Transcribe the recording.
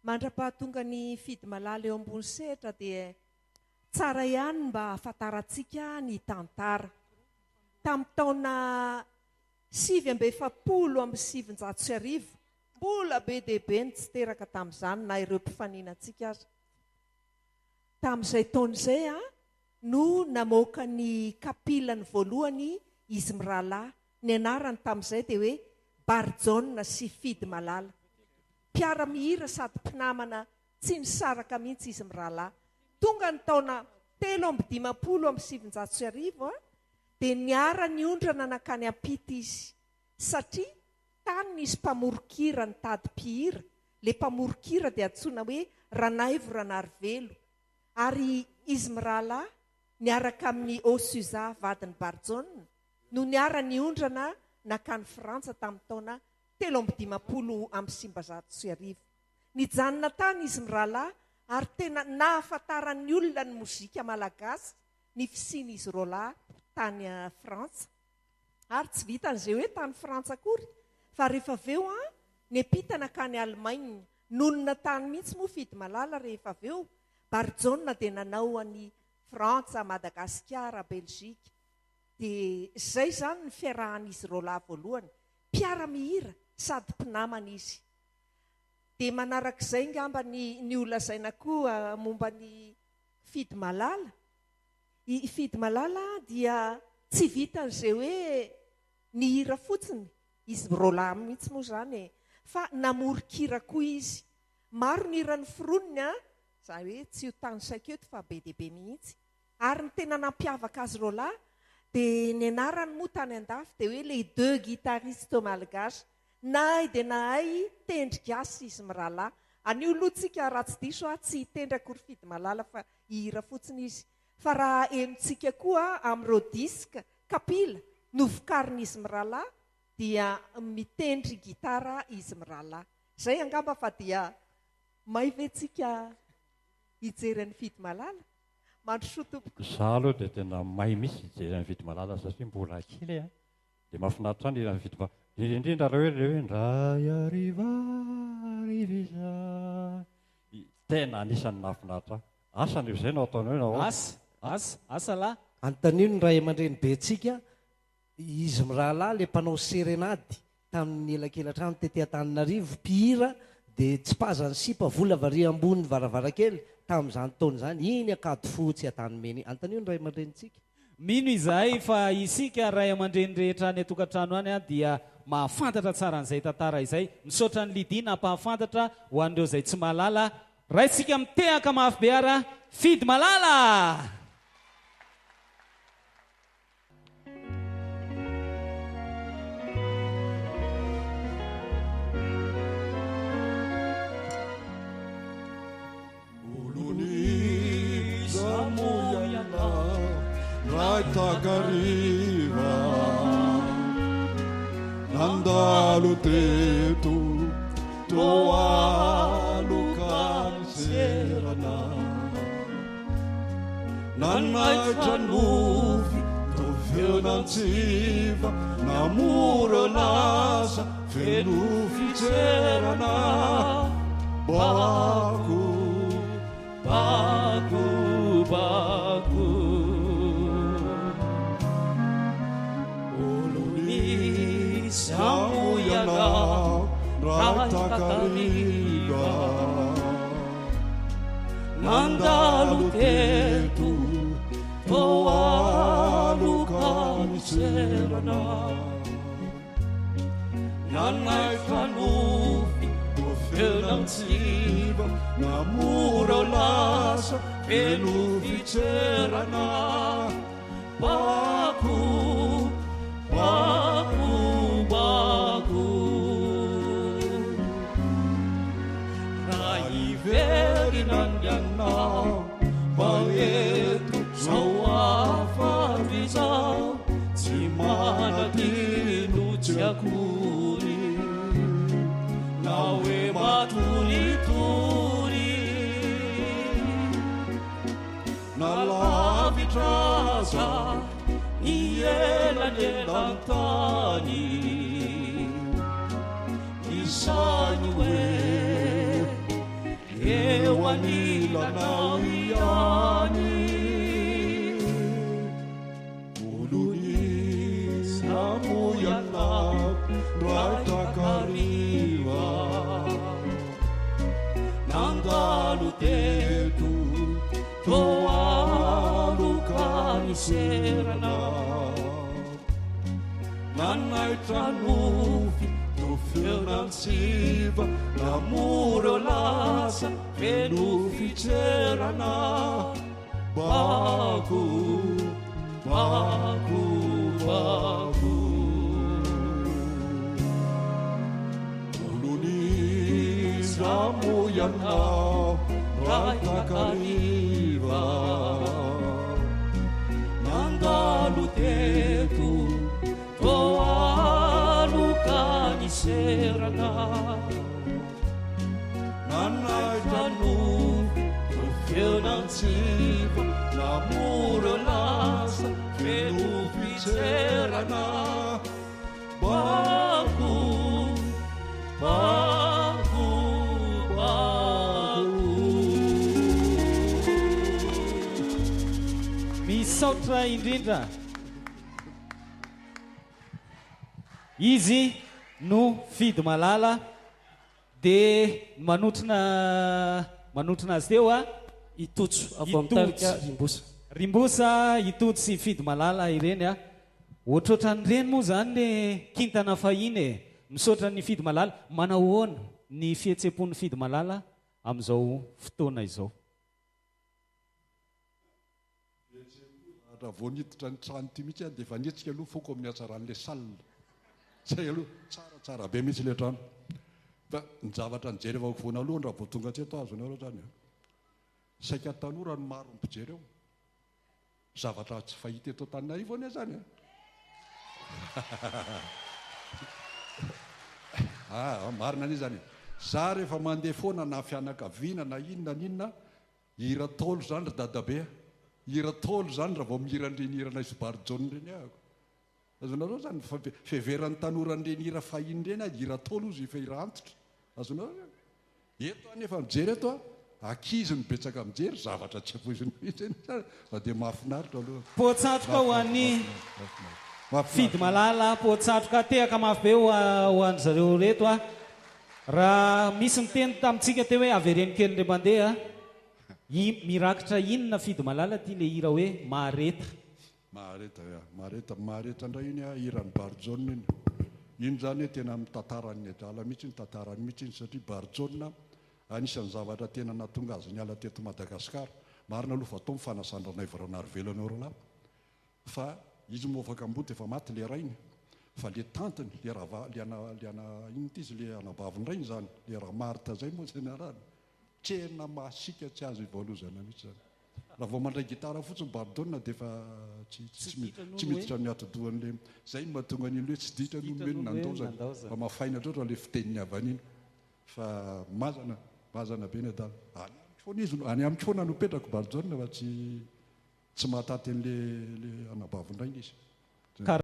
Mandra-pahatonga ny Fidy Malala eo ambony sehatra dia tsara ihany ny mba hahafantarantsika ny tantara. Tamin'ny taona 1949, mbola be dia be ny tsy teraka tamin'izany na ireo mpifaninantsika aza. Tamin'izay taona izay no namoaka ny kapilany voalohany izy mirahalahy. Ny anarany tamin'izay dia hoe Barijaona sy Fidy Malala. Mpiara-mihira sady mpinamana tsy nisaraka mihitsy izy mirahalahy. Tonga ny taona 1953 dia niara-niondrana nankany ampita izy satria tany nisy mpamoron-kira nitady mpihira, ilay mpamoron-kira dia antsoina hoe Ranaivo Ranarivelo ary izy mirahalahy niaraka amin'i Osuza vadin'i Barijaona no niara-niondrana nankany Frantsa tamin'ny taona 1953. Nijanona tany izy mirahalahy ary tena nahafantaran'ny olona ny mozika malagasy ny fisian'izy roalahy tany Frantsa. Ary tsy vitan'izay hoe tany Frantsa akory fa rehefa avy eo niampita nankany Allemagne. Nonina tany mihitsy moa Fidy Malala rehefa avy eo. Barijaona dia nanao an'i Frantsa, Madagasikara, Belgique. Dia izay izany ny fiarahan'izy roalahy voalohany. Mpiara-mihira sady mpinamana izy. Dia manarak'izay ngamba ny ny ho lazaina koa momba an'i Fidy Malala. I Fidy Malala dia tsy vitan'izay hoe nihira fotsiny, izy roalahy mihitsy moa izany e, fa namoron-kira koa izy. Maro ny hira noforoniny an, izany hoe tsy ho tanisaiko eto fa be dia be mihitsy. Ary ny tena nampiavaka azy roalahy dia ny anarany moa tany andafy dia hoe les deux guitaristes malgaches. Nahay dia nahay tendry gasy izy mirahalahy. Anio aloha tsika raha tsy diso aho tsy hitendry akory Fidy Malala fa hihira fotsiny izy. Fa raha henontsika koa amin'ireo disque, kapila, novokarin'izy mirahalahy dia mitendry gitara izy mirahalahy. Izay angamba fa dia may ve tsika hijery an'i Fidy Malala? Mandrosoa tompoko. Za aloha dia tena may mihitsy hijery an'i Fidy Malala satria mbola kely a! Dia mahafinaritra ahy ny hiran'i Fidy Malala. Indrindra indrindra raha hoe ilay hoe Indray hariva hariva izay. Tena anisan'ny nahafinaritra ahy. Asa anio izay no ataonao na ahoana? Asa, asa, asa lahy. Anontanio ny ray aman-drenibentsika, izy mirahalahy ilay mpanao serenady tamin'ny elakelatrano tety Antananarivo, mpihira dia tsipazan'ny sipa vola varia ambony varavarankely tamin'izany taona izany, iny Ankadifotsy Antanimena iny. Anontanio ny ray aman-drenintsika. Mino izahay fa isika ray aman-dreny rehetra any an-tokantrano any dia mahafantatra tsara an'izay tantara izay. Misaotra an'i Lydie nampahafantatra ho an'ireo izay tsy mahalala. Raisika mitehaka mafy be ara Fidy Malala! Olon'iza moa ianao ray takariva Nandalo teto toa aloka niserana Nanaitra nofy toa feon'antsiva Namoro lasa feno fitserana Bako, bako, bako Olon'iza moa ianao raha takariva Nandalo teto toa aloka niserana Nanaitra nofy toa feon'antsiva Namora lasa feno fitserana Bako, bako, bako Raha hiverina ny anao Mba eto zao hafatro izao Tsy manadino tsy akory Na hoe matoritory Na lavitra aza ny elanelan-tany Izany hoe. Ianao ihany. Olon'iza moa ianao ndray takariva Nandalo teto toa aloka niserana Nanaitra nofy no feon'antsiva Namory lasa feno fitserana Bako, bako, bako Olon'iza moa ianao ndray takariva Nandalo teto toa aloka niserana Nanaitra nofy no feon'antsiva Namory lasa feno fitserana Bako, bako, bako. Misaotra indrindra. Izy no Fidy Malala dia ny manotrona manotrona azy teo a. I Tojo avy ao amin'ny tarika Rimbosa. Rimbosa, i Tojo sy i Fidy Malala ireny a. Ohatrohatran'ireny moa izany le kintana fahiny e. Misaotra an'i Fidy Malala. Manahoana ny fihetsem-pon'i Fidy Malala amin'izao fotoana izao? Raha vao niditra ny trano ity mihitsy aho dia efa nihetsika aloha foko amin'ny hatsaran'ilay salle. Zay aloha, tsara tsara be mihitsy ilay trano. Fa ny zavatra nijerevako voanalohany raha vao tonga teto aho azonareo zany an. Saika tanora no maro mpijery eo. Zavatra tsy fahita eto Antananarivo anie zany an. Ah, marina anie zany e. Za rehefa mandeha foana na fianakaviana na inona na inona, Hira Ntaolo zany ry dadabe a! Hira Ntaolo zany raha vao mihira an'ireny hiranay sy Barijaona ireny ahako. Azonareo zany fa fiheveran'ny tanora an'ireny hira fahiny ireny aho, hira Ntaolo ozy efa hira antitra. Azonareo zany? Eto aho nefa mijery eto a, ankizy no betsaka mijery, zavatra tsy ampoizina mihitsy anie zany fa dia mahafinaritra aloha. Poa-tsatroka ho an'i Fidy Malala, poa-tsatroka tehaka mafy be ho an-dry zareo ireto a. Raha misy niteny tamintsika teo hoe avereno kely indray mandeha, i mirakitra inona Fidy Malala ty le hira hoe Mahareta. Mahareta ya, mahareta, mahareta indray iny a, hiran'i Barijaona iny. Iny izany hoe tena mitantaran'ny adala mihitsy iny, tantarany mihitsy iny satria Barijaona anisan'ny zavatra tena nahatonga azy niala teto Madagasikara. Marina aloha fa tao ny fanasan-dRanaivo Ranarivelo anao rahalahy. Fa izy moa afaka ambony dia efa maty le rainy fa le tantiny le rava le ana le ana inona ity izy le anabaviny rainy izany le Ramarthe zay moa zay ny anarany tena masiaka tsy azo ivalozana mihitsy zany raha vao mandray gitara fotsiny Bardone dia efa tsy tsy tsy miditra ny atidohan'le zay no mahatonga an'iny hoe tsy ditra no omeny nandaozana fa mafaina loatra le fitenin'ny havana iny fa mazana mazana be ny adala any amiko foana izy no any amiko foana no mipetraka Bardone fa tsy Tsy mahataty an'le le anabavin-drainy izy. Ka.